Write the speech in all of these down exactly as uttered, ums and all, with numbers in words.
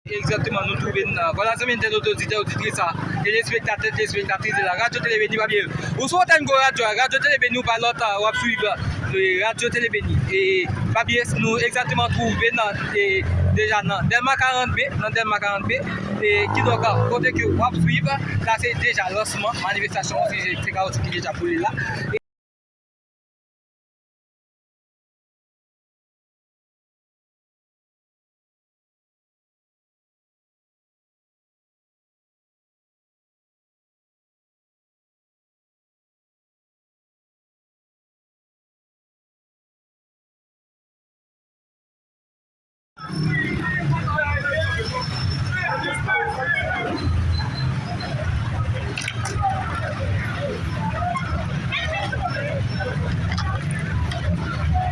Egzakteman, nou twouve n, vwala, zanmi entènot, oditè, oditris, telespektatè, telespektatris de la Radio Télé Béni, pa bliye, ou sou antèn Gwo Radyo a, Radio Télé Béni, ou pa lòt, w ap swiv, e, Radio Télé Béni. E pa bliye, nou egzakteman twouve n, e, deja nan Dèlma karant B, nan Dèlma karant B, e kidonk, kote ke w ap swiv, sa se deja lansman manifestasyon an, se, se kawotchou ki deja boule la.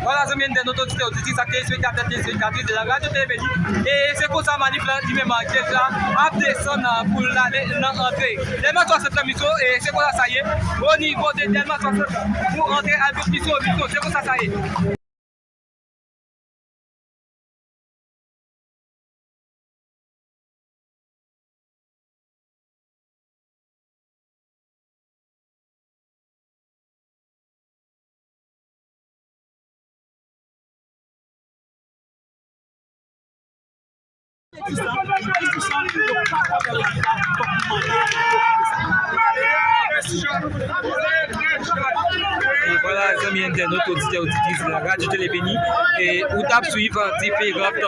Vwala, zanmi entènot, oditè, oditris ak telespektatè, telespektatris de la Radio Télé Béni. E se konsa manif la, li menm, an, ki la ap desann, an, pou l ale nan antre Dèlma swasant lan, Miso, e se konsa sa ye. O nivo de Dèlma swasant, pou antre al Miso, Miso, se konsa sa ye. E vwala, zanmi entènot, oditè, oditris la Radio Télé Béni, e ou t ap swiv diferan,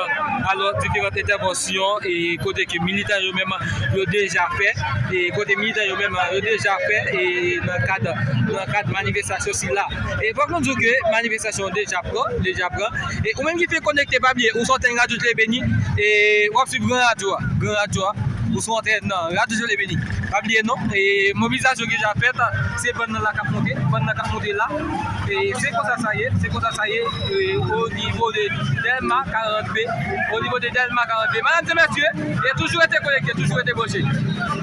alò, diferan entèvansyon, e kote ke militan yo menm yo deja fè, e kote militan yo menm yo deja fè, e nan kad, nan kad manifestasyon sila. E fòk nou di w ke manifestasyon deja pran, deja pran. E ou menm ki fenk konekte, pa bliye, ou sou antèn Radio Télé Béni, e w ap swiv Gran Radyo a, Gran Radyo a, ou sou antèn nan Radio Télé Béni. Pa bliye non, e mobilizasyon ki deja fèt, se bann nan la k ap monte, bann nan k ap monte la. E se konsa sa ye, se konsa sa ye, e o nivo de Dèlma karant B, o nivo de Dèlma karant B. Medam e mesye, e toujou rete konekte, toujou rete branche.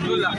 Nou la.